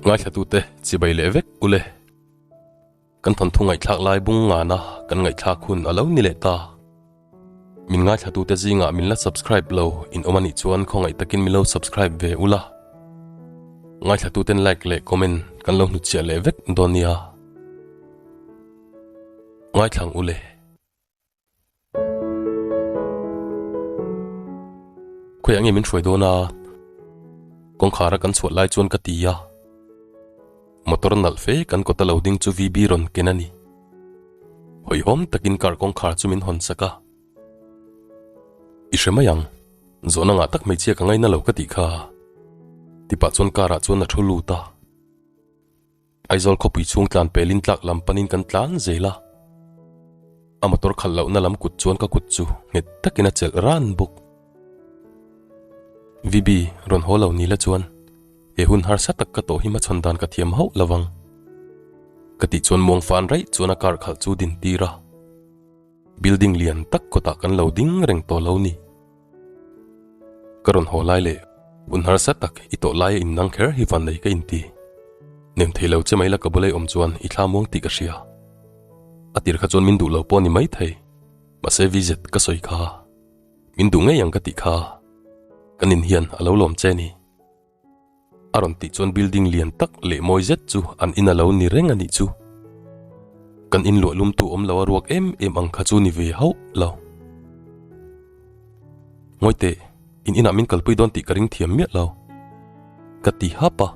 Ngaithlatute chibai leh vek ule. Kan thawnthu ngaihthlak lai bung ngana kan ngaihthlak hun a lo ni leh ta. Min ngaithlatute zingah min la subscribe lo in awm anih chuan khawngaih takin min lo subscribe ve ula. Ngaithlatuten like leh comment kan lo hnutchhiah leh vek dawn nia. Ngaithlang ule. Khawiah nge min hruai dawn a? Kawngkhar a kan chhuah lai chuan ka ti a. Motor nalh fe kan kawta lo ding chu VB rawn ken a ni. Hawihhawm takin car kawngkhar chu min hawn sak a. I hre mai ang, zawhna ngah tak hmeichhia ka ngaina lo ka tih kha. Tipah chuan car ah chuan a thu lut a. Aizawl khawpui chhung tlan pelin tlak lam panin kan tlan zel a, a motor khalh lohna lam kut chuan ka kut chu nghet takin a chelh ran bawk. VB rawn haw lo ni la chuan he hun harsa tak ka tawh hi hmachhawn dan ka thiam hauh lovang. Ka tih chuan muang fan raih chuan a car khalh chu din tir a, building lian tak kawtah kan lo ding reng tawh lo ni. Ka rawn haw lai leh hun harsa tak i tawh laia in nang kher hi van nei ka inti. Nem thei lo che mai la ka bula i awm chuan i thla muang tih ka hria. A tir kha chuan min duh lo pawh ni mai thei. Mahse VZ ka sawi kha. Min duh ngei ang ka tih kha. Kan in hian a lo lawm che ni. A rawn tih chuan building lian tak leh mawi zet chu an in a lo ni reng a nih chu. Kan in luah lumtu awm lo a ruak em em ang kha chu ni ve hauh lo. Ngawi teh, in inah min kalpui dawn tih ka ring thiam miah lo. Ka ti hap a.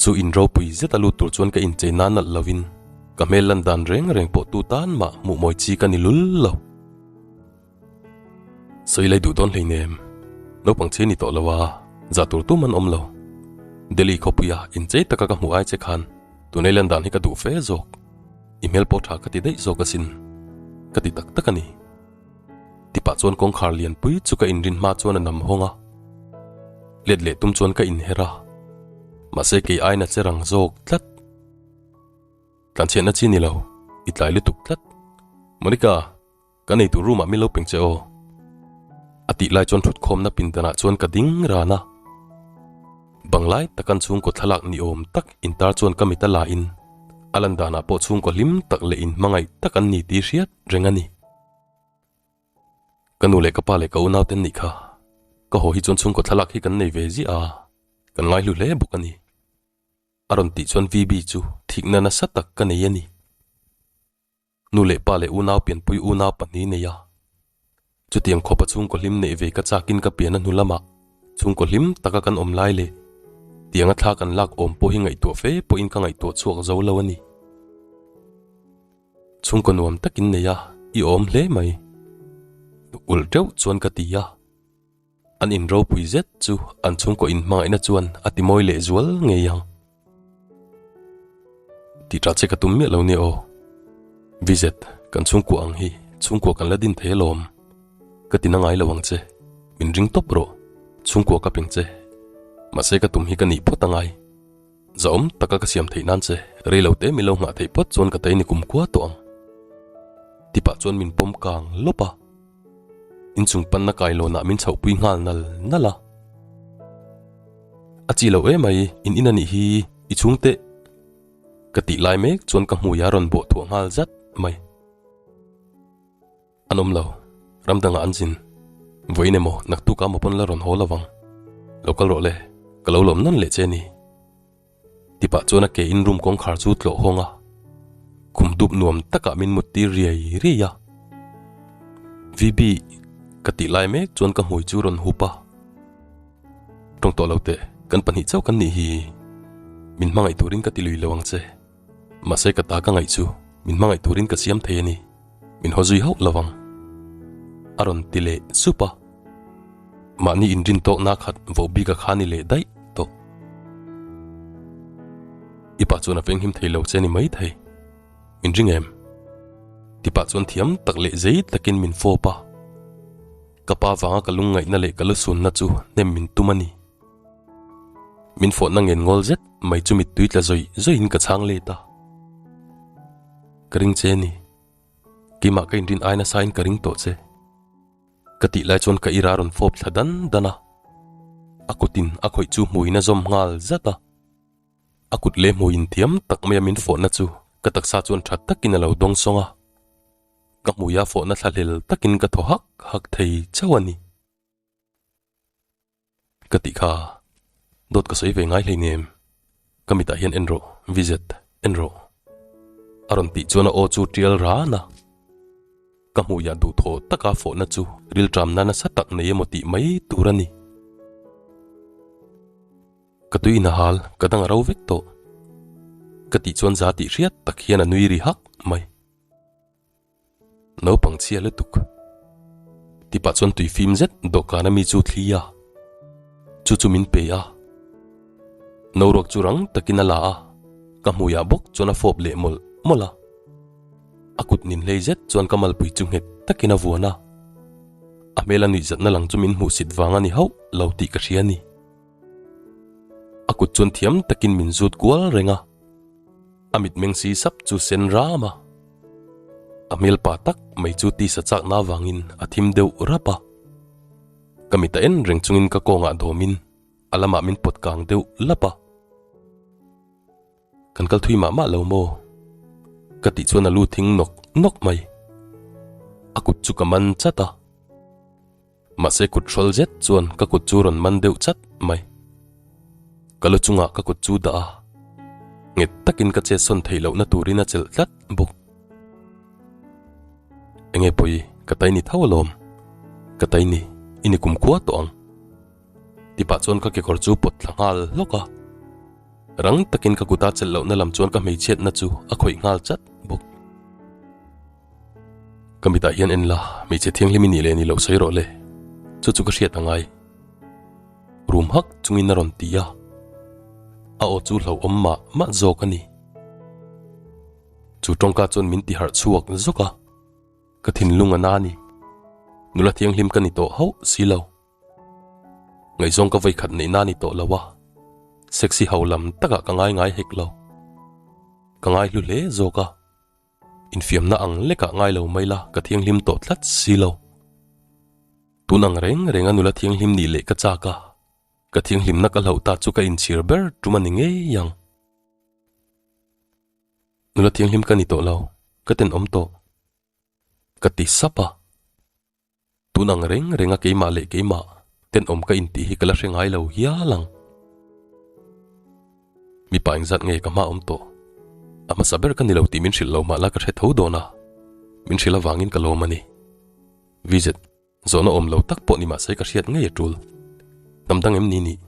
Chu in ropui zet a lut tur chuan ka inchei na nalh lovin ka hmel lan dan reng reng pawh tu tan mah hmuh mawi chi ka ni lul lo. Sawi lai duh dawn hleinem, naupang che ni tawh lo a, zah tur tum an awm lo. Delhi khawpuia inchei taka ka hmuh ai che khan tunei lan dan hi ka duh fe zawk. I hmel pawh tha ka ti daih zawk asin, ka ti tak tak a ni. Tipah chuan kawngkhar lianpui chu ka inrin hma chuan a nam hawng a, let leh tum chuan ka inher a, mahse kei aina che rang zawk tlat. Tlanchhiatna chi ni lo, i tlai lutuk tlat. Monica! Ka nei tur room ah min lo peng che aw. A tih lai chuan thutkhawmna pindanah chuan ka ding ran a. Bang lai takan chhungkaw thlalak ni awm tak intar chuan ka mit a la in a lan danah pawh chhungkaw hlim tak leh in hmangaih tak an ni tih hriat reng a ni. Ka nu leh ka pa leh ka unau ten nih kha ka haw hi chuan chhungkaw thlalak hi kan nei ve ziah a, kan ngaihlu hle bawk a ni. A rawn tih chuan VB chu thikna nasa tak ka nei a ni. Nu leh pa leh unau pianpui unau pahnih nei a. Chutiang khawpa chhungkaw hlim neih ve ka chakin ka pian a hnu lamah chhungkaw hlim taka kan awm lai leh tianga thla kan lak awm pawh hi ngaihtuah fe pawhin ka ngaihtuah chhuak zo lo a ni. Chhungkaw nuam takin nei a, i awm hle mai. Ulh teuh chuan ka ti a. An in ropui zet chu an chhungkaw inhmangaihna chuan a ti mawi leh zual ngei ang. Tih tah che ka tum miah lo nia aw. VZ, kan chhungkua ang hi chhungkua kan la din thei alawm. Ka ti na ngai lo ang che. Min ring tawp rawh. Chhungkua ka peng che. Mahse ka tum hi ka nih phawt angai. Zahawm taka ka siam theih nan che rei lo te min lo nghah theih phawt chuan ka tei ni kumkhua tawh ang. Tipah chuan min pawm kang lawp a. Inchung panna kailawnah min chhohpui nghal nal nal a. A chi lo emai, in in anih hi i chhungte ka tih lai mek chuan ka hmui a rawn bawh thuah nghal zat mai. An awm lo, ram dangah an zin. Vawiin emaw naktuk a maw pawn la rawn haw lovang. Lo kal rawh le, ka lo lawm nawn leh che ni. Tipah chuan a ke in room kawngkhar chu tlawh hawng a, khum dup nuam takah min mut tir riai riai a. VB, ka tih lai mek chuan ka hmui chu rawn hup a. Tawng tawh lo teh, kan pahnih chauh kan nih hi. Min hmangaih turin ka ti lui lo ang che. Mahse ka ta ka ngaih chu min hmangaih turin ka siam thei a ni. Min haw zui hauh lo ang. A rawn ti leh sup a. Mahni inrin tawkna khat voh bik a kha ni leh daih tawh. I pa chuan a venghim thei lo che ni mai thei. Min ring em? Ti pah chuan thiam tak leh zei takin min fawp a. Ka pa vanga ka lungngaihna leh ka lusunna chu hnem min tum a ni. Min fawhna ngen ngawl zet mai chu mittui tla zawih zawihin ka chhang let a. Ka ring che ni. Keimah ka inrin ai nasain ka ring tawh che. Ka tih lai chuan ka ira rawn fawp thla dan dan a, a kutin a khawih chu hmuin a zawm nghal zat a. A kut leh hmui inthiam tak maia min fawhna chu ka taksa chuan tha takin a lo dawng sawng a. Ka hmuia fawhna thlahlel takin ka thaw hak hak thei chauh a ni. Ka tih kha, dawt ka sawi ve ngai hleinem. Ka mitah hian en rawh, Vizet, en rawh. A rawn tih chuan a aw chu tial ran a. Ka hmuiah duhthawh taka fawhna chu rilṭamna nasa tak nei emaw tih mai tur a ni. Ka tui in a hal, ka dang a ro vek tawh. Ka tih chuan za tih hriat tak hian a nui ri hak mai. Naupang chhia lutuk. Tipah chuan tui fim zet dawhkan a mi chu thli a, chu chu min pe a. Noruak chu rang takin a la a, ka hmuiah bawk chuan a fawp leh mawlh mawlh a. A kut nin hlei zet chuan ka malpui chu nghet takin a vuan a. A hmel a nuihzatna lang chu min hmuhsit vang a ni hauh lo tih ka hria a ni. A kut chuan thiam takin min zut kual reng a. A mitmeng si sap chu sen ram a. A hmelpa tak mai chu tisa chakna avangin a thim deuh rap a. Ka mit a en reng chungin ka kawngah dawmin a lamah min pawt kang deuh lap a. Kan kal thui mah mah lo maw? Ka tih chuan a lu thing nawk nawk mai. A kut chu ka man chat a. Mahse kut hrawl zet chuan ka kut chu rawn man deuh chat mai. Ka lu chungah ka kut chu dah a, nghet takin ka chet sawn theih lohna turin a chelh tlat bawk. Enge pawi, ka tai ni tho alawm. Ka tai ni, i ni kumkhua tawh ang. Tipah chuan ka kekawr chu pawt thla nghal hlawk a. Rang takin ka kuta chelh lohna lam chuan ka hmeichhiatna chu a khawih nghal chat bawk. Ka mitah hian en la, hmeichhe thianghlim i nih leh ni loh sawi rawh le, chu chu ka hriat a ngai. Rum hak chungin a rawn ti a, a aw chu hlauhawm mah mah zawk a ni. Chu tawngka chuan min ti harh chhuak zawk a, ka thinlung a na a ni. Nula thianghlim ka ni tawh hauh si lo. Ngaihzawng ka vawikhat neihna a ni tawh lo a, sexy ho lam takah ka ngai ngai hek lo. Ka ngaihlu hle zawk a. Infiamna ang lekah ngai lo mai la, ka thianghlim tawh tlat si lo. Tun ang reng reng a nula thianghlim nih leh ka chak a, ka thianghlimna ka hlauh ta chu ka inchhir ber tum a ni ngei ang. Nula thianghlim ka ni tawh lo, ka tenawm tawh. Ka ti sap a. Tun ang reng reng a keimah leh keimah tenawm ka intih hi ka la hre ngai lo hial ang. Mipa engzat nge ka hma awm tawh? A hmasa ber ka ni lo tih min hrilh lo mah la ka hre tho dawn a, min hrilh avangin ka lawm a ni. VZ, Zawhna awm lo tak pawh ni mahse ka hriat ngei a tul. Hnam dang em ni nih?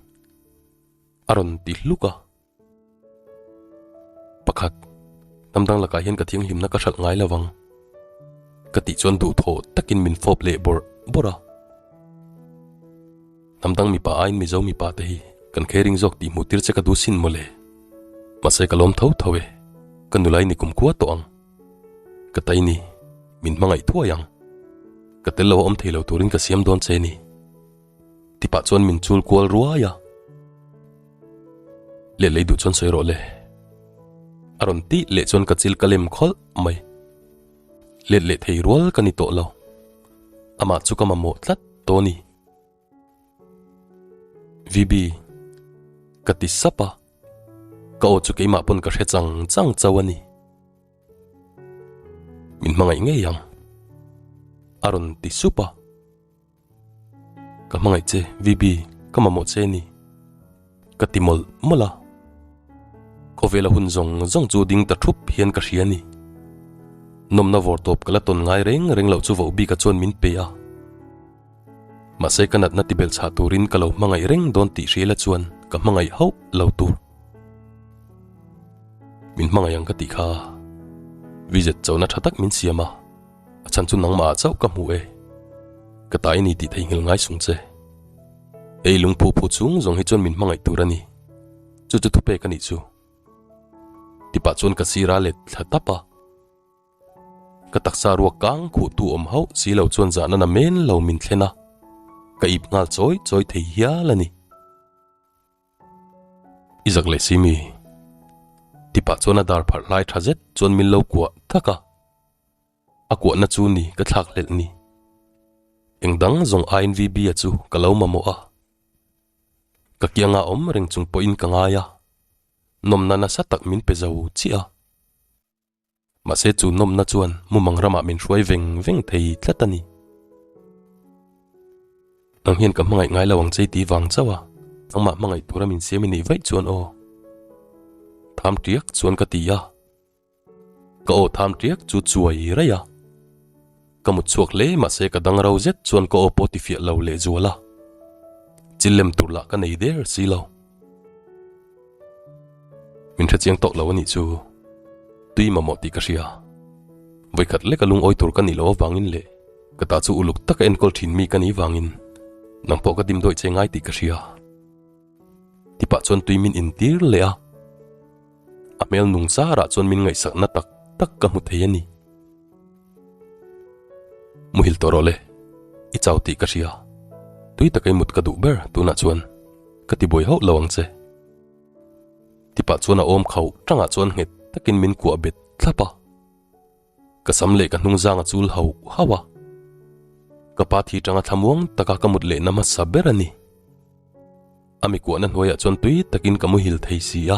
A rawn ti hluk a. Pakhat, hnam dang lakah hian ka thianghlimna ka hralh ngai lo vang. Ka tih chuan duhthawh takin min fawp leh bawrh bawrh a. Hnam dang mipa aiin Mizo mipa te hi kan caring zawk tih hmuh tir che ka duh sin mawle. Mahse ka lawm tho tho e, ka nula i ni kumkhua tawh ang. Ka tai ni, min hmangaih thuai ang. Ka tel lo a awm thei lo turin ka siam dawn che ni. Tipah chuan min chul kual ruai a. Let lei duh chuan sawi rawh le. A rawn tih leh chuan ka chil ka lem khawlh mai. Let leh thei rual ka ni tawh lo. Amah chu ka mamawh tlat tawh a ni. VB, ka ti sap a. Ka aw chu keimah pawn ka hre chang chang chauh a ni. Min hmangaih ngei ang. A rawn ti sup a. Ka hmangaih che, VB, ka mamawh che a ni. Ka ti mawlh mawlh a. Khawvela hun zawng zawng chu ding ta thup hian ka hria a ni. Nawmna vawr tawp ka la tawn ngai reng reng loh chu voh bika chuan min pe a. Mahse ka natna ti belhchhah turin ka lo hmangaih reng dawn tih hria la chuan ka hmangaih hauh lo tur. Min hmangaih ang ka tih kha VZ chona tha tak min siam a. A chhan chu nangmah ah chauh ka hmu e. Ka ta i ni tih theihnghilh ngai sung che. Ei lungphu phu chung zawng hi chuan min hmangaih tur a ni. Chu chu thupek a nih chu. Tipah chuan ka sir a let thla tap a. Ka taksa ruak kang khuh tu awm hauh si lo chuan zahna na men lo min thlen a. Ka ip nghal chawi chawi thei hial a ni. I zak leh si mi? Tipah chuan a dar pharh hlai tha zet chuan min lo kuah thak a. A kuahna chu ni ka thlak hlelh ni. Eng dang zawng aiin VB-a chu ka lo mamawh a. Ka kianga awm reng chung pawhin ka ngai a. Nawmna nasa tak min pe zo chiah a. Mahse chu nawmna chuan mumang ramah min hruai veng veng thei tlat a ni. Nang hian ka hmangaih ngai lo ang che i ti vang chauh a, nangmah hmangaih tura min siam i nih vaih chuan aw. Tham tiak chuan ka ti a. Ka aw tham tiak chu chuai raih a. Ka mut chhuak hle mahse ka dang ro zet chuan ka aw pawh ti fiah lo leh zual a. Chil lem tur lah ka nei der si lo. Min hre chiang tawk lo a nih chu. Tui mamawh tih ka hria. Vawikhat leka lungawi tur ka nih loh avangin leh ka ta chu uluk taka enkawl thin mi ka nih vangin nang pawh ka dimdawih che ngai tih ka hria. Tipah chuan tui min intir leh a. A hmel nung zarah chuan min ngaihsakna tak tak ka hmu thei a ni. Muhil tawh rawh le, i chau tih ka hria. Tui taka i mut ka duh ber tunah chuan ka ti buai hauh lo ang che. Tipah chuan a awm khauh tangah chuan nghet takin min kuah bet thlap a. Ka sam leh ka hnungzang a chul hauh hauh a. Ka pa thi tanga thlamuang taka ka mut lehna hmasa ber a ni. A mi kuahna hnuaiah chuan tui takin ka muhil thei si a.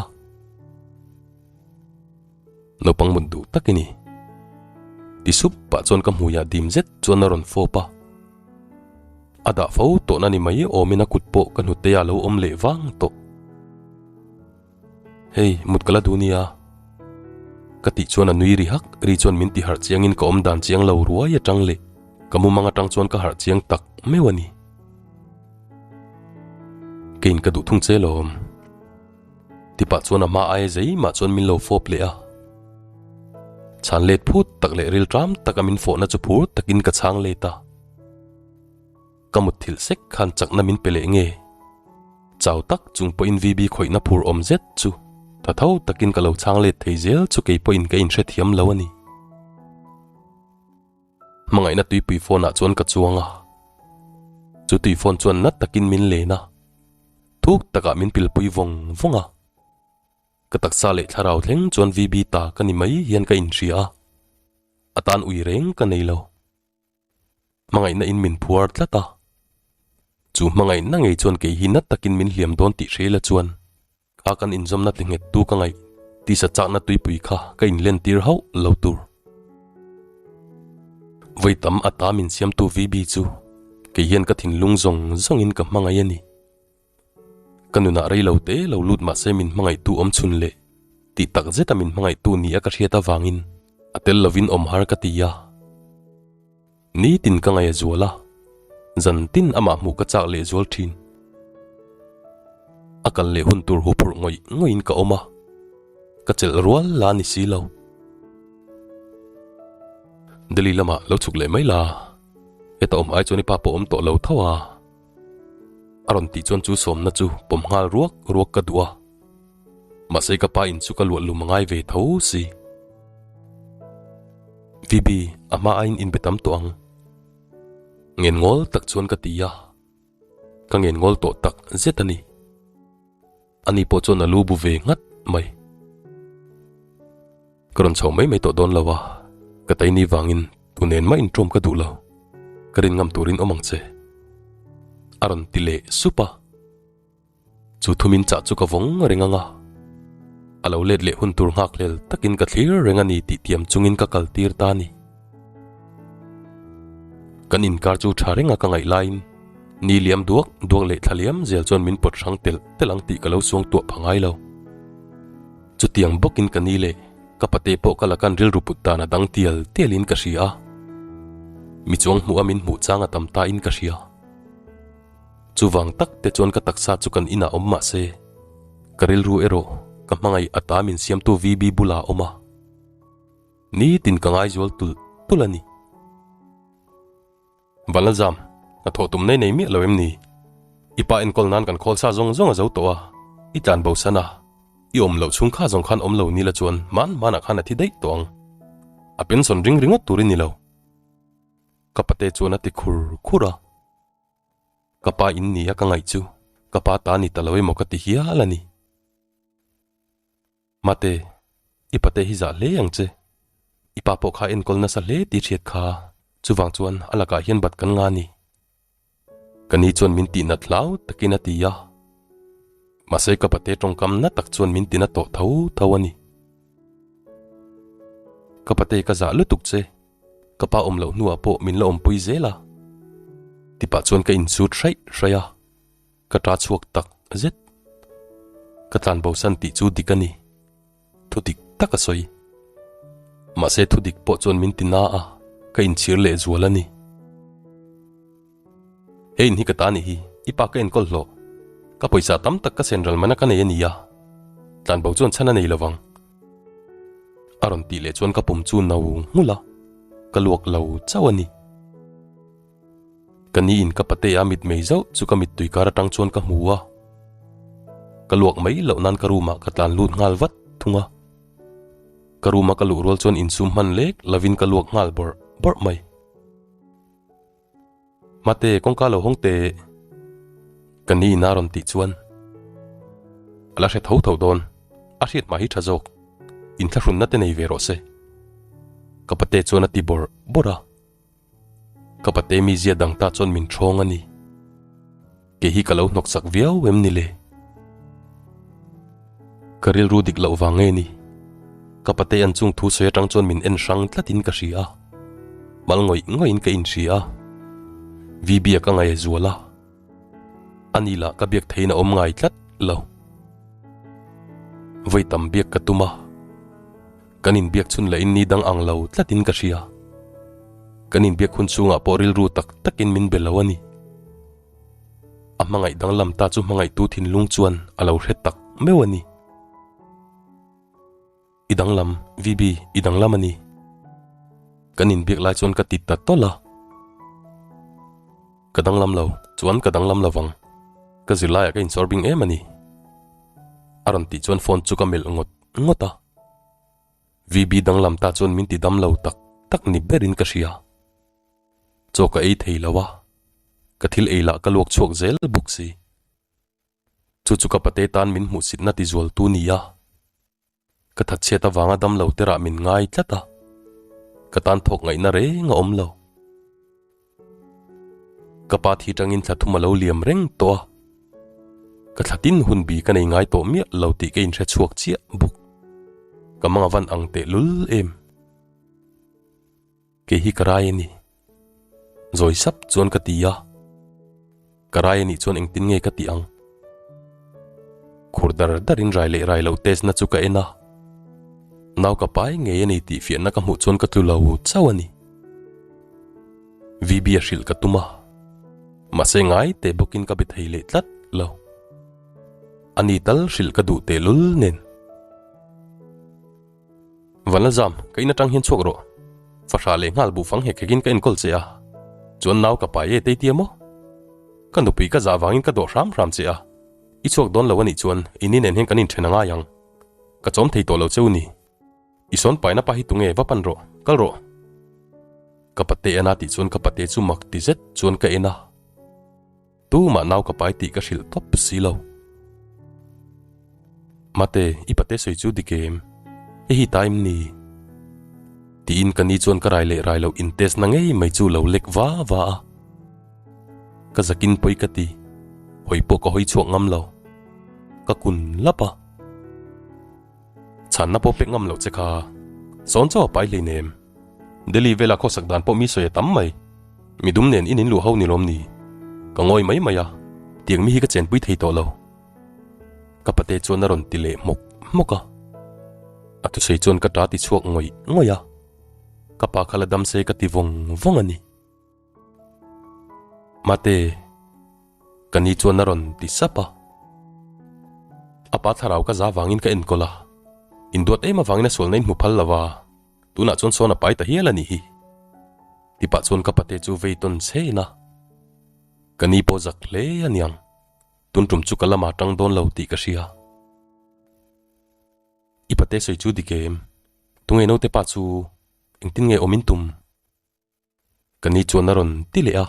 Naupang mut duh tak i ni. Ti sup pah chuan ka hmuiah dim zet chuan a rawn fawp a. A dah fo tawhna ni mai awmin a kut pawh ka hnuteah a lo awm leh vang tawh. Hei, mut ka la duh nia. Ka tih chuan a nui ri hak ri chuan min ti harh chiangin ka awm dan chiang lo ruai atang leh ka mumang atang chuan ka harh chiang tak meuh a ni. Keiin ka duh thung che lawm. Tipah chuan a hma aia zei mah chuan min lo fawp leh a. Chhan let phut tak leh rilṭam taka min fawhna chu phur takin ka chhang let a. Ka mutthilh sek khan chakna min pe leh nge? Chau tak chung pawhin VB khawihna phur awm zet chu tha tho takin ka lo chhang let thei zel chu kei pawhin ka inhrethiam lo a ni. Hmangaihna tuipui phone ah chuan ka chuang a, chu tui phone chuan nat takin min len a, thuk takah min pilpui vawng vawng a. Ka taksa leh thlarau thleng chuan VB ta ka ni mai hian ka inhria a, a tan ui reng ka nei lo. Hmangaihna in min phuar tlat a, chu hmangaihna ngei chuan kei hi nat takin min hliam dawn tih hre ila chuan kha kan inzawmna ti nghet tu ka ngaih tisa chakna tuipui kha ka inlen tir hauh lo tur. Vawi tam a ta min siamtu VB chu kei hian ka thinlung zawng zawngin ka hmangaih a ni. Ka nunah rei lo te lo lut mahse min hmangaihtu awm chhun leh tih tak zeta min hmangaihtu ni a ka hriat avangin a tel lovin awm har ka ti a. Nitin ka ngaih a zual a, zantin amah hmuh ka chak leh zual thin. A kal leh hun tur huphurh ngawih ngawihin ka awm a, ka chelh rual la ni si lo. Delhi lamah lo chhuk leh mai la, heta awm ai chuan i pa pawh awm tawh lo tho a. A rawn tih chuan chu sawmna chu pawm nghal ruak ruak ka duh a, mahse ka pa in chu ka luah lum a ngai ve tho si. VB, a hma aiin inbe tam tawh ang. Ngenngawl tak chuan ka ti a, ka ngenngawl tawh tak zet a ni. Ani pawh chuan a lu bu ve nghat mai. Ka rawn chho mai mai tawh dawn lo a, ka taini vangin tu nen mah inṭawm ka duh lo, ka rin ngam turin awm ang che. A rawn ti leh sup a, chu thumin chah chu ka vawng reng ang a, a lo let leh hun tur nghakhlel takin ka thlir reng a ni tih tiam chungin ka kal tir ta a ni. Kan inkar chu tha renga ka ngaih laiin ni liam duak duak leh thla liam zel chuan min pawt hrang telh telh ang tih ka lo suang tuah pha ngai lo. Chutiang bawkin ka ni leh ka pate pawh ka lakan rilru put dan a dang tial tialin ka hria a, mi chuang hmuh a min hmuh chang a tam ta in ka hria. Chuvang tak te chuan ka taksa chu kan inah awm mah se, ka rilru erawh ka hmangaih a ta min siamtu VB bulah a awm a. Nitin ka ngaizual tulh tulh a ni. Vanlalzam, hnathawh tum nei nei miah lo em ni? I pa enkawl nan kan khawl sa zawng zawng a zo tawh a, i tlan bo san a, i awm loh chhung kha zawng khan awm lo ni la chuan hman hmanah khan a thi daih tawh ang. A pension ring ringawt tur i ni lo. Ka pate chuan a ti khur khur a. Ka pa in ni a ka ngaih chu ka pa ta ni ta lo emaw ka ti hial a ni. Mate, i pate hi zah hle ang che. I pa pawh kha enkawl nasa hle tih hriat kha, chuvang chuan a lakah hian bat kan nga ni. Ka ni chuan min tihnat hlau takin a ti a. Mahse ka pate tawngkam na tak chuan min tina tawh tho tho a ni. Ka pate ka zah lutuk che, ka pa awm loh hnuah pawh min la awmpui zel a. Tipah chuan ka insut hraih hraih a, ka ta chhuak tak zet. Ka tlan bosan tih chu dik a ni. Thu dik tak a sawi. Mahse thu dik pawh chuan min ti na a, ka inchhir leh zual a ni. He in hi ka ta nih hi, i pa ka enkawl hlawh. Ka pawisa tam tak ka sen ral mana ka nei a nia. Tlanbo chuan chhan a nei lovang. A rawn tih leh chuan ka pum chu no nghulh a, ka luak lo chauh a ni. Ka ni in ka pate a mitmei zauh chu ka mittui kar atang chuan ka hmu a. Ka luak mai loh nan ka room ah ka tlan lut nghal vat thung a. Ka room a ka luh rual chuan insum hman lek lovin ka luak nghal bawrh bawrh mai. Mate kawngka lo hawng teh. Ka ni in a rawn tih chuan a la hre tho tho dawn, a hriat mah hi tha zawk, inthlahrunna te nei ve rawh se. Ka pate chuan a ti bawrh bawrh a. Ka pate mizia dang ta chuan min ṭhawng a ni. Kei hi ka lo hnawk sak viau em ni le? Ka rilru dik loh vang nge ni? Ka pate an chung thu sawi atang chuan min en hrang tlatin ka hria a. Mal ngawih ngawih in ka inhria a. VB a ka ngaih a zual a. Ani lah ka biak theiin a awm ngai tlat lo. Vawi tam biak ka tum a. Kan inbiak chhun lahin ni dang ang lo tlatin ka hria. Kan inbiak hun chhungah pawh rilru tak takin min be lo a ni. A hmangaih danglam ta chu hmangaihtu thinlung chuan a lo hre tak meuh a ni. I danglam, VB, i danglam a ni. Kan inbiak lai chuan ka ti ta tawlh a. Ka danglam lo, chuan ka danglam lovang. Ka zirlaiah ka insawr bing em a ni. A rawn tih chuan phone chu ka melh ngawt ngawt a. VB danglam ta chuan min ti dam lo tak tak ni berin ka hria. Chaw ka ei thei lo a, ka thil ei lah ka luak chhuak zel bawk si. Chu chu ka pate tan min hmuhsitna ti zualtu ni a. Ka thatchhiat avanga dam lo terah min ngai tlat a, ka tan thawk ngaihna reng a awm lo. Ka pa thi tangin thla thum a lo liam reng tawh a, ka thla tin hun bi ka nei ngai tawh miah lo tih ka inhre chhuak chiah bawk. Ka mang a van ang teh lul em. Kei hi ka rai a ni. Zawi sap chuan ka ti a. Ka rai a nih chuan engtin nge ka tih ang? Khur dar darin rai leh rai loh test na chu ka en a. Nau ka pai ngei a ni tih fiahna ka hmuh chuan ka tlu lo chauh a ni. VB a hrilh ka tum a. Mahse ngai teh bawkin ka be thei leh tlat lo. Ani tal hrilh ka duh tehlul nen. Vanlalzam, ka in atang hian chhuak rawh. Fahrah leh nghal buhfang hek hekin ka enkawl che a. Chuan nau ka pai e tei tia maw? Ka nupui ka zah vangin ka dawh hram hram che a. I chhuak dawn lo anih chuan i ni nen hian kan inthen a ngai ang. Ka chawm thei tawh lo cheu ni. I sawn paina pa hi tunge va pan rawh, kal rawh. Ka pate en a tih chuan ka pate chu mak ti zet chuan ka en a. Tumah nau ka pai tih ka hrilh tawp si lo. Mate, i pate sawi chu dik em? Hei hi ta em ni? Tiin ka ni chuan ka rai leh rai loh in test na ngei mai chu lo lek va va a. Ka zakin pawi ka ti, hawi pawh ka hawi chhuak ngam lo. Ka kun lap a. Chhanna pawh pek ngam loh che kha. Sawn chaw a pai hleinem. Delhi vela khawsak dan pawh mi sawi a tam mai. Midum nen in inluh ho ni lawm ni? Ka ngawi mai mai a, tiang mi hi ka chenpui thei tawh lo. Ka pate chuan a rawn ti leh hmawk hmawk a. A thusawi chuan ka ta ti chhuak ngawih ngawih a. Ka pa kha la dam se ka ti vawng vawng a ni. Mate, ka ni chuan a rawn ti sap a. A pa thlarau ka za vangin ka enkawl a, induat em avangin a sualna in hmu phal lo va, tunah chuan sawn a pai ta hial a nih hi. Tipah chuan ka pate chu vei tawn chhen a, ka ni pawh zak hle a niang, tun tum chu ka lama tang dawn lo tih ka hria. I pate sawi chu dik em? Tunge naute pa chu engtin nge awm in tum? Ka ni chuan a rawn ti leh a,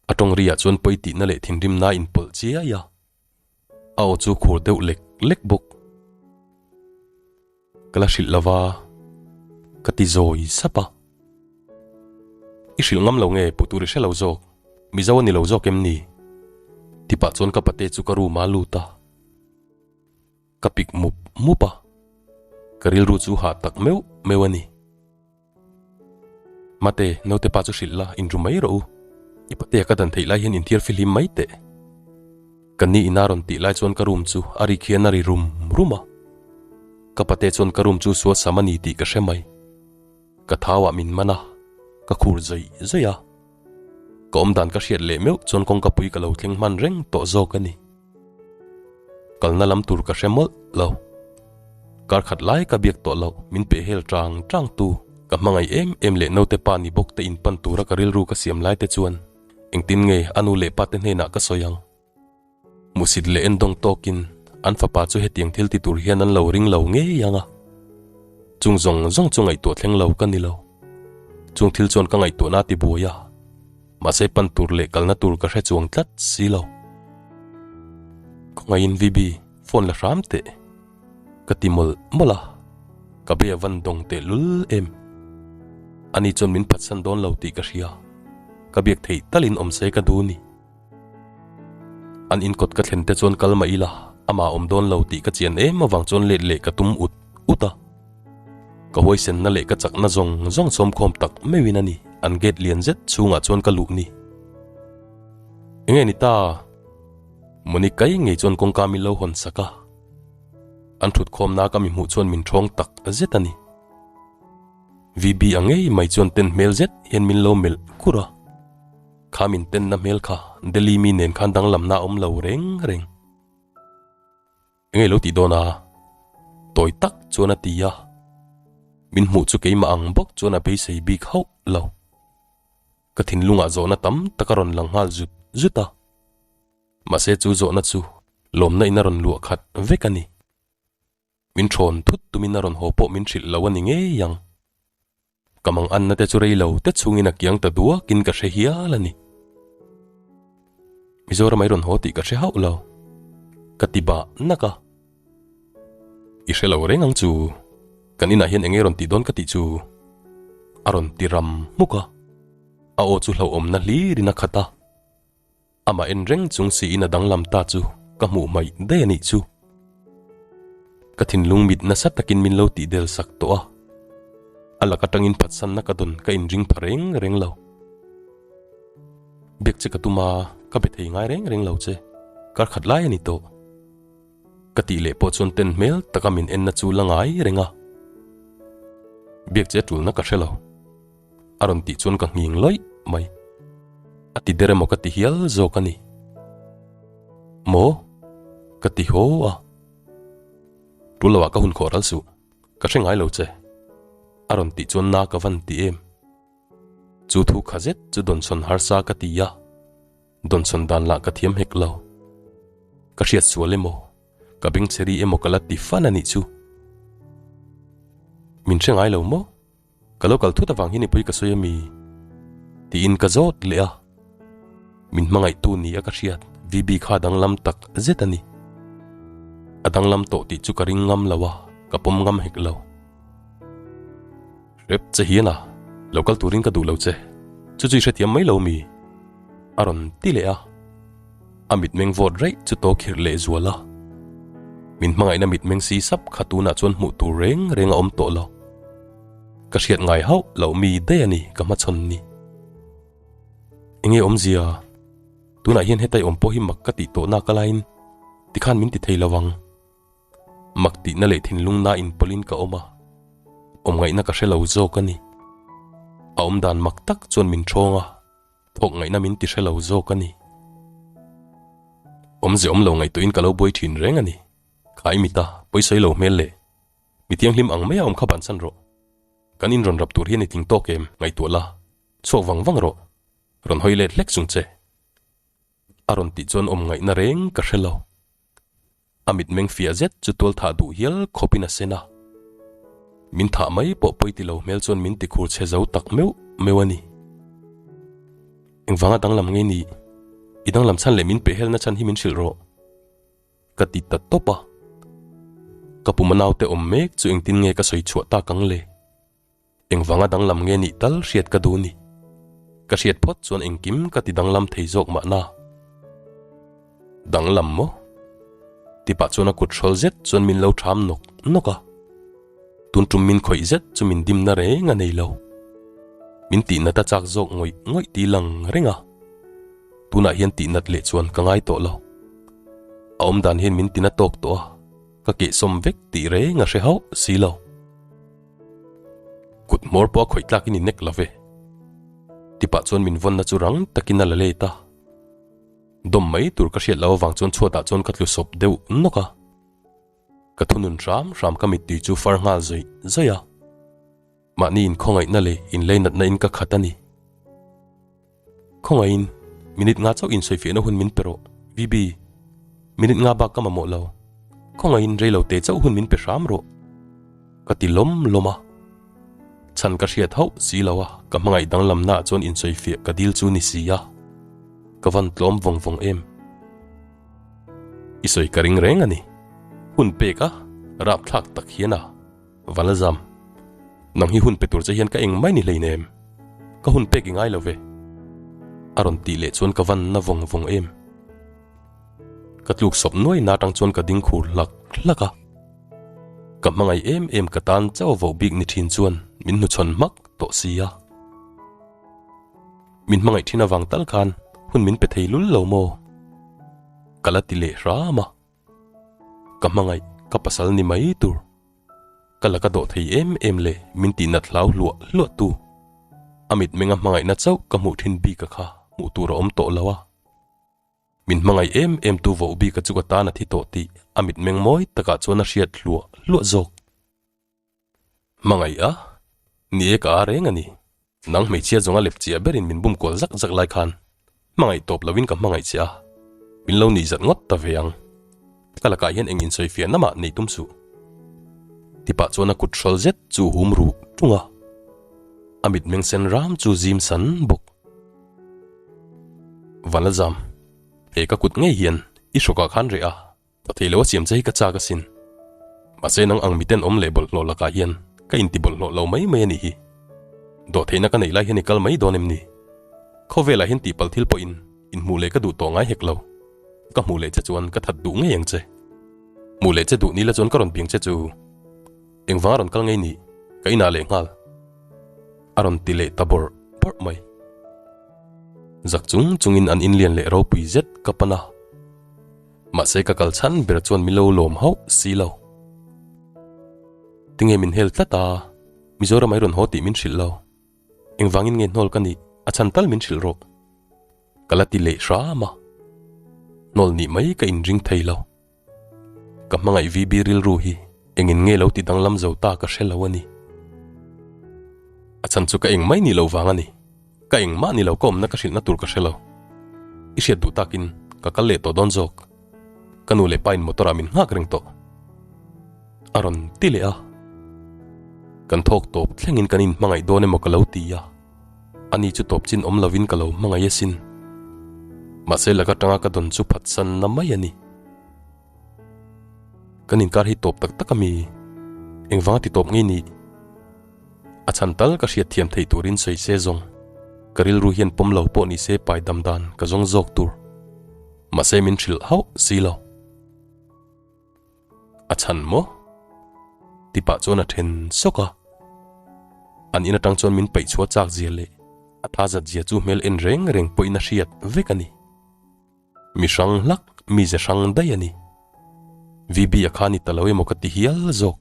a tawng ri ah chuan pawi tihna leh thinrimna a inpawlh chiai a, a aw chu khur deuh lek lek bawk. Ka la hrilh lova, ka ti zawi sap a. I hrilh ngam lo nge puh tur i hre lo zawk, Mizo a ni lo zawk em ni? Tipah chuan ka pate chu ka room ah a lut a. Ka pik mup mup a, ka rilru chu hah tak meuh meuh a ni. Mate, naute pa chu hrilh la, inru mai rawh u. I patea ka dan theih lai hian inthiar fihlim mai teh. Ka ni ina rawn tih lai chuan ka room chu a ri khian a ri rum rum a. Ka pate chuan ka room chu suasam a ni tih ka hre mai. Ka thau ah min man a, ka khur zawih zawih a. Ka awm dan ka hriat leh meuh chuan kawngka pui ka lo thleng hman reng tawh zawk a ni. Kalna lam tur ka hre mawlh lo. Kar khat lai ka biak tawh loh min peh hel tang tang tu ka hmangaih em em leh naute pa ni bawk te in pan tura ka rilru ka siam lai te chuan engtin nge a nu leh pa te hnenah ka sawi ang. Hmuhsit leh endawng tawkin an fapa chu hetiang thil ti tur hian an lo ring lo ngei ang a. Chung zawng zawng chu ngaihtuah thleng lo ka ni lo. Chung thil chuan ka ngaihtuahna a ti buai a, mahse pan tur leh kalna tur ka hre chuang tlat si lo. Khawngaihin VB, phone la hram teh. Ka ti mawlh mawlh a, ka be a van dawng teh lul em. Ani chuan min phatsan dawn lo tih ka hria, ka biak theih talin awm se ka duh ni. An inkawt ka thlen te chuan kal mah ila, amah awm dawn lo tih ka chian em avang chuan let leh ka tum ut ut a. Ka huaisenna leh ka chakna zawng zawng sawmkhawm tak meuhin a ni an gate lian zet chhungah chuan ka luh ni. Enge ni ta? Monica-i ngei chuan kawngka min lo hawn sak a. An thutkhawmna ka mi hmuh chuan min ṭhawng tak zet a ni. VB a ngei mai chuan ten hmel zet hian min lo melh kur a. Kha min tenna hmel kha Delhi mi nen khan danglamna a awm lo reng reng. Engei lo tih dawn a? Tawi tak chuan a ti a. Min hmuh chu keimah ang bawk chuan a beisei bik hauh lo. Ka thinlungah zawhna tam tak a rawn lang nghal zut zut a. Mahse chu zawhna chu lawmna in a rawn luah khat vek a ni. Min thawn thut tumin a rawn haw pawh min hrilh lo a ni ngei ang. Ka mang anna te chu rei lo te chungin a kiang ta duakin ka hre hial a ni. Mizoram ai rawn haw tih ka hre hauh lo. Ka ti bah nak a. I hre lo reng ang chu. Kan inah hian enge rawn tih dawn ka tih chu. A rawn ti ram hmuk a. A aw chu hlauhawmna hlirin a khat a. Amah en reng chung siin a danglam ta chu ka hmuh hmaih daih a nih chu. Ka thinlung mit nasa takin min lo tih del sak tawh a, a lak atangin phatsanna ka dawn ka inring pha reng reng lo. Biak che ka tum a, ka be thei ngai reng reng lo che, kar khat lai a ni tawh. Ka tih leh pawh chuan ten hmel taka min enna chu la ngai reng a. Biak che tulna ka hre lo. A rawn tih chuan ka nghing lawih mai. A ti der emaw ka ti hial zawk a ni. Maw? Ka ti haw a. Tul loah ka hun khawh ral suh. Ka hre ngai lo che. A rawn tih chuan na ka van ti em. Chu thu kha zet chu dawnsawn harsa ka ti a. Dawnsawn dan lah ka thiam hek lo. Ka hriat sual emaw, ka bengchheri emaw ka la ti fan a nih chu. Min hre ngai lo maw? Ka lo kal thut avang hi nipui ka sawi ami? Tiin ka zawt leh a. Min hmangaihtu ni a ka hriat VB kha danglam tak zet a ni. A danglam tawh tih chu ka ring ngam lo a, ka pawm ngam hek lo. Hrep che hian a, lo kal turin ka duh lo che, chu chu i hrethiam mai lo mi? A rawn ti leh a. A mitmeng vawt raih chu to khirh leh zual a. Min hmangaihna mitmeng si sap kha tunah chuan hmuh tur reng reng a awm tawh lo. Ka hriat ngai hauh loh mi daih a ni ka hmachhawn ni. Enge awmzia? Tunah hian hetai awm pawh hi mak ka tih tawh nak alaiin tikhan min ti thei lo ang. Mak tihna leh thinlungna inpawlhin ka awm a, awmngaihna ka hre lo zawk a ni. A awmdan mak tak chuan min ṭhawng a. Thawk ngaihna min ti hre lo zawk a ni. Awmze awm lo ngaihtuahin ka lo buai thin reng a ni. Kha i mita pawisawi lo hmel leh mi thianghlim ang maia awm kha bansan rawh. Kan in rawn rap tur hian i tling tawk em ngaihtuah la, chhuak vang vang rawh. Rawn hawi let hlek chung che. A rawn tih chuan awm ngaihna reng ka hre lo. A mitmeng fiah zet chu tual thah duh hial khawpin a sen a. Min thah mai pawh pawi ti lo hmel chuan min ti khur chhe zo tak meuh meuh a ni. Engvanga danglam nge ni? I danglam chhan leh min pehhelna chhan hi min hrilh rawh. Ka ti ta tawp a. Ka puma naute awm mek chu engtin nge ka sawi chhuah tak ang le? Engvanga danglam nge nih tal hriat ka duh ni. Ka hriat phawt chuan engkim ka ti danglam thei zawk mahna. Danglam maw? Ti pah chuan a kut hrawl zet chuan min lo ṭham nawk nawk a. Tun ṭum min khawih zet chu min dimna reng a nei lo. Min tihnat a chak zawk ngawih ngawih ti lang reng a. Tunah hian tihnat leh chuan ka ngai tawh lo. A awmdan hian min tina tawk tawh a, ka kehsawm vek tih reng a hre hauh si lo. Kut hmawr pawh a khawih tlakin i nek lo ve. Ti pah chuan min vawnna chu rang takin a la let a. Dawm mai tur ka hriat loh avang chuan chhuatah chuan ka tlu sawp deuh nawk a. Ka thunun hram hram ka mittui chu far nghal zawih zawih a. Mahni inkhawngaihna leh inleinatna in ka khat a ni. Khawngaihin, minute nga chauh insawifiahna hun min pe rawh, VB. Minute nga bak ka mamawh lo. Khawngaihin rei lo te chauh hun min pe hram rawh. Ka ti lawm lawm a. Chhan ka hriat hauh si lo a, ka hmangaih danglamna ah chuan insawifiah ka dil chu ni si a. Ka van tlawm vawng vawng em. I sawi ka ring reng a ni. Hun pek a, rapthlak tak hian a. Valazam, nang hi hun pe tur che hian ka eng mai ni hleinem. Ka hun pek i ngai lo ve. A rawn tih leh chuan ka van na vawng vawng em. Ka tluk sawp nuai na atang chuan ka ding khur hlak hlak a. Ka hmangaih em em ka tan chauh voh bik ni thin chuan min hnuchhawn hmak tawh si a. Min hmangaih thin avang tal khan hun min pe thei lul lo maw? Ka la ti leh hram a. Ka hmangaih ka pasal ni mai tur. Ka la ka dawh thei em em le min tih nat hlau hluah hluah tu. A mitmenga hmangaihna chauh ka hmuh thin bik a kha hmuh tur a awm tawh lo a. Min hmangaih em em tu voh bik a chu ka tan a thi tawh tih a mitmeng mawi takah chuan a hriat hluah hluah zawk. Hmangaih a? Ni e ka a reng a ni. Nang hmeichhia zawnga lep chiah berin min bum kual zak zak lai khan hmangaih tawp lovin ka hmangaih che a, min lo nih zat ngawt ta ve ang. Ka lakah hian eng insawifiahna mah nei tum suh. Tipah chuan a kut hrawl zet chu hum ruh tung a, a mitmeng sen ram chu zim san bawk. Vanlazam, he ka kut ngei hian i hrawkah khan reh a. Ka thei lo a siam che hi ka chak asin. Mahse nang ang miten awm leh bawlhhlawh lakah hian ka inti bawlhhlawh lo mai mai a nih hi. Dawhtheihna ka neih lai hian i kal mai dawn em ni? Khawvelah hian tihpalh thil pawhin inhmuh leh ka duh tawh ngai hek lo. Ka hmuh leh che chuan ka that duh ngei ang che. Hmuh leh che duh ni la chuan ka rawn piang che chu. Engvanga rawn kal ngei nih ka inah leh nghal. A rawn ti leh ta bawrh bawrh mai. Zak chung chungin an inlian leh ropui zet ka pan a. Mahse ka kal chhan ber chuan min lo lawm hauh si lo. Tinge min hel tlat a, Mizoram ai rawn haw tih min hrilh lo. Engvangin nge hnawl ka nih a chhan tal min hrilh rawh. Ka la ti leh hram a. Hnawl nih mai ka inring thei lo. Ka hmangaih VB rilru hi engin nge lo ti danglam zo ta ka hre lo a ni. A chhan chu ka eng mai nih lo vang a ni. Ka engmah ni lo ka awmna ka hrilhna tur ka hre lo. I hriat duh takin ka kal leh tawh dawn zawk. Ka nu leh pa in motor ah min nghak reng tawh. A rawn ti leh a. Kan thawk tawp thlengin kan inhmangaih dawn emaw ka lo ti a. Ani chu tawp chin awm lovin ka lo hmangaih asin. Mahse laka tanga ka dawn chu phatsan na mai a ni. Kan inkar hi tawp tak tak a mi? Engvanga ti tawp ngei nih? A chhan tal ka hriat thiam theih turin sawi se zawng. Ka rilru hian pawm lo pawh ni se pai dam dan ka zawng zawk tur. Mahse min hrilh hauh si lo. A chhan maw? Ti pah chuan a then sawk a. An in atang chuan min peih chhuah chak zia leh a tha zat zia chu hmel en reng reng pawhin a hriat vek a ni. Mi hrang hlak, mize hrang daih a ni. VB a kha ni ta lo emaw ka ti hial zawk.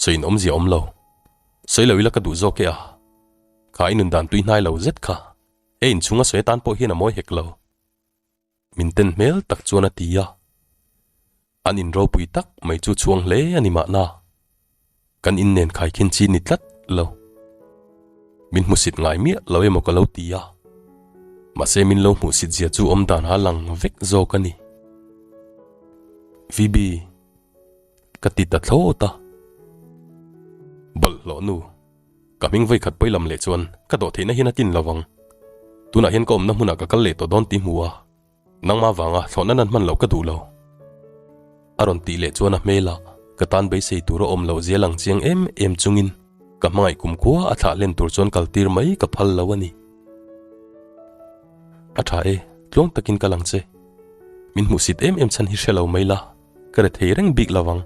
Sawiin awmzia awm lo. Sawi lo ila ka duh zawk e a. Kha i nun dan tui hnai lo zet kha. He inchhung a sawi atan pawh hian a mawi hek lo. Min ten hmel tak chuan a ti a. An in ropui tak mai chu chhuang hle a ni mahna. Kan in nen khaikhin chi ni tlat lo. Min hmusit ngai miah lo emaw ka lo ti a. Mahse min lo hmuhsit zia chu awm dan a lang vek zawk a ni. VB. Ka ti ta thlawt a. Bawlhhlawh nu, ka hming vawi khat pawi lam leh chuan ka dawh theihna hian a tlin lo vang. Tunah hian ka awmna hmunah ka kal leh tawh dawn tih hmu a, nangmah vanga thlawhna nan hman loh ka duh lo. A rawn tih leh chuan a hmelah ka tan beisei tur a awm loh zia lang chiang em em chungin ka hmangaih kumkhua a thlah hlen tur chuan kal tir mai ka phal lo a ni. A tha e, tluang takin ka lang che. Min hmuhsit em em chhan hi hre lo mai la, ka rethei reng bik lo ang.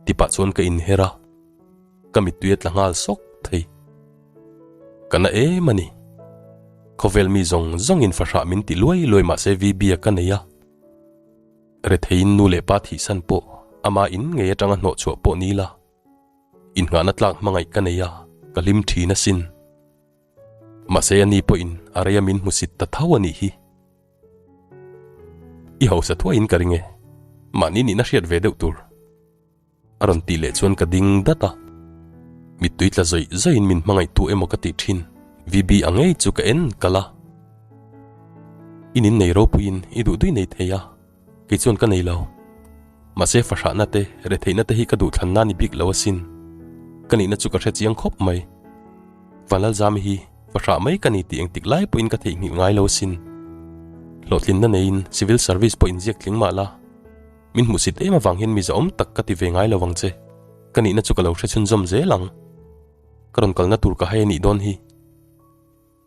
Ti pah chuan ka inher a, ka mittui a tla nghal sawk thei. Ka na em a ni. Khawvel mi zawng zawngin fahrah min ti luai luai mahse VB a ka nei a. Retheiin nu leh pa thihsan pawh ama in ngei atanga hnawh chhuah pawh ni la, innghahna tlak hmangaih ka nei a, ka hlim thin asin. Mahse ani pawhin a rei a min hmusit ta tho a nih hi. I hausa thuaiin ka ring e, mahni nihna hriat ve deuh tur. A rawn tih leh chuan ka ding dat a. Mittui tla zawih zawihin min hmangaihtu emaw ka tih thin VB a ngei chu ka en kal a. I nin nei ropuiin i duh dui nei thei a, kei chuan ka nei lo. Mahse fahrahna te, retheihna te hi ka duhthlanna a ni bik lo asin. Ka nihna chu ka hre chiang khawp mai. Vanlalzami hi fahrah mai ka ni tih engtik lai pawhin ka theihnghilh ngai lo asin. Hlawhtlinna neiin civil service pawh inziak tling mah la. Min hmuhsit em avang hian mi zahawm tak ka ti ve ngai lo ang che. Ka nihna chu ka lo hre chhunzawm zel ang. Ka rawn kalna tur ka hai a nih dawn hi.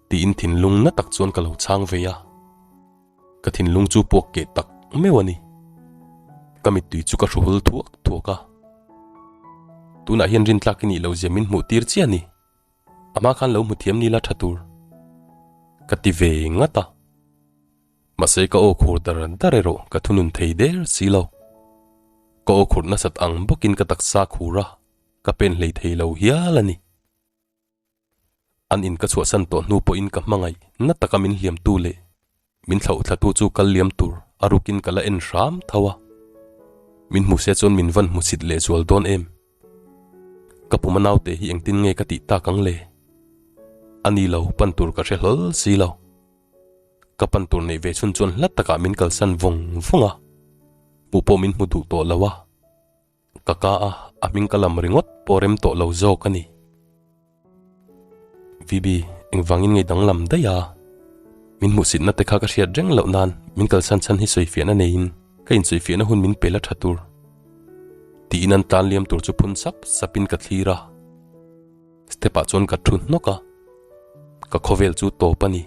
Tiin thinlung na tak chuan ka lo chhang ve a. Ka thinlung chu puak keh tak meuh a ni. Ka mittui chu ka hruhul thuak thuak a. Tunah hian rintlak i nih loh zia min hmuh tir chiah a ni. Amah khan lo hmu thiam ni la tha tur. Ka ti ve ngat a. Mahse ka aw khur dar dar erawh ka thunun thei der si lo. Ka aw khurh nasat ang bawkin ka taksa khur a, ka pen hlei thei lo hial a ni. An in ka chhuahsan tawh hnu pawhin ka hmangaih na taka min hliamtu leh min thlauhthlatu chu kal liam tur a rukin ka la en hram tho a. Min hmu se chuan min van hmusit leh zual dawn em? Ka puma naute hi engtin nge ka tih tak ang le? A ni lo, pan tur ka hre hlawl si lo. Ka pan tur neih ve chhun chuan hla takah min kalsan vawng vawng a, hmuh pawh min hmu duh tawh lo a. Ka ka a, a hming ka lam ringawt pawh rem tawh lo zawk a ni. VB, engvangin ngei danglam daih a? Min hmuhsitna te kha ka hriat reng loh nan min kalsan chhan hi sawifiahna neiin ka insawifiahna hun min pe la tha tur. Tiin an tlan liam tur chu phun sap sapin ka thlir a. Step ah chuan ka thu hnawk a, ka khawvel chu tawp a ni.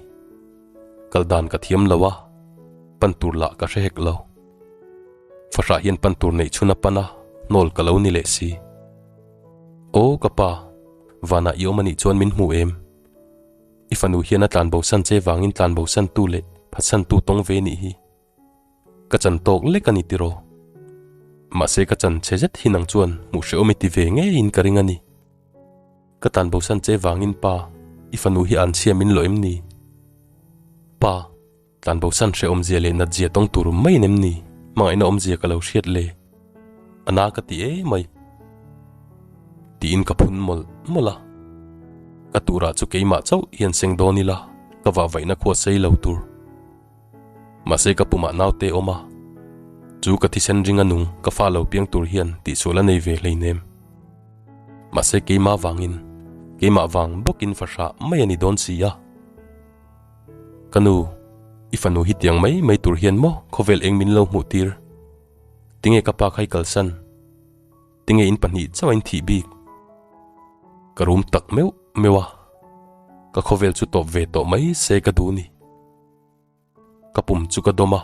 Kal dan ka thiam lo a, pan tur lah ka hre hek lo. Fahrah hian pan tur neih chhun a pan a, hnawl ka lo ni leh si. Aw ka pa, vanah i awm a nih chuan min hmu em? I fanu hian a tlanbosan che vangin tlanbosan tu leh phatsan tu tawng ve nih hi. Ka chan tawk lek a ni tiraw? Mahse ka chan chhe zet hi nang chuan hmuh hrehawm i ti ve ngeiin ka ring a ni. Ka tan bosan che vangin pa, i fanu hi an chhia min lo em ni? Pa, tlan bosan hrehawmzia leh natzia tawng tur maiin em ni? Hmangaihna awmzia ka lo hriat le. A na ka ti e mai. Tiin ka phun mawlh mawlh a. Ka turah chu keimah chauh hian seng dawn ila, ka vahvaihna khua sei lo tur. Mahse ka pumah naute awm a, chu ka thisen ring a nung ka fa lo piang tur hian tihsual a nei ve hleinem. Mahse keimah vangin, keimah vang bawkin fahrah mai a ni dawn si a. Ka nu, i fanu hi tiang mai mai tur hian maw khawvel eng min lo hmuh tir? Tinge ka pa kha i kalsan? Tinge in pahnih chauh a in thih bik? Ka rum tak meuh meuh a, ka khawvel chu tawp ve tawh mai se ka duh ni. Ka pum chu ka dawm a,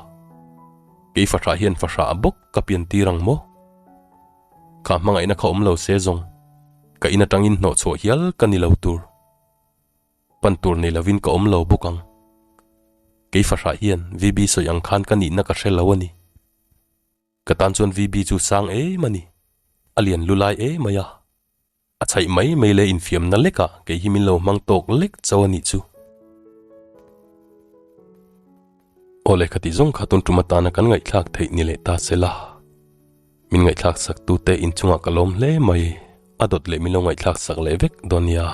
kei fahrah hian fahrah bawk ka pian tir ang maw? Kha hmangaihna kha awm lo se zawng, ka in atangin hnawh chhuah hial ka ni lo tur. Pan tur nei lovin ka awm lo bawk ang. Kei fahrah hian VB sawi ang khan ka nihna ka hre lo a ni. Ka tan chuan VB chu sang em a ni, a lian lu lai em mai a. A chhaih mai mai leh infiamna lekah kei hi min lo hmang tawk lek chauh a nih chu. Aw lehkha tih zawng kha tun tum atana kan ngaihthlak theih ni leh ta se la. Min ngaihthlak sak tute inchungah ka lawm hle mai, a dawt leh min lo ngaihthlak sak leh vek dawn nia.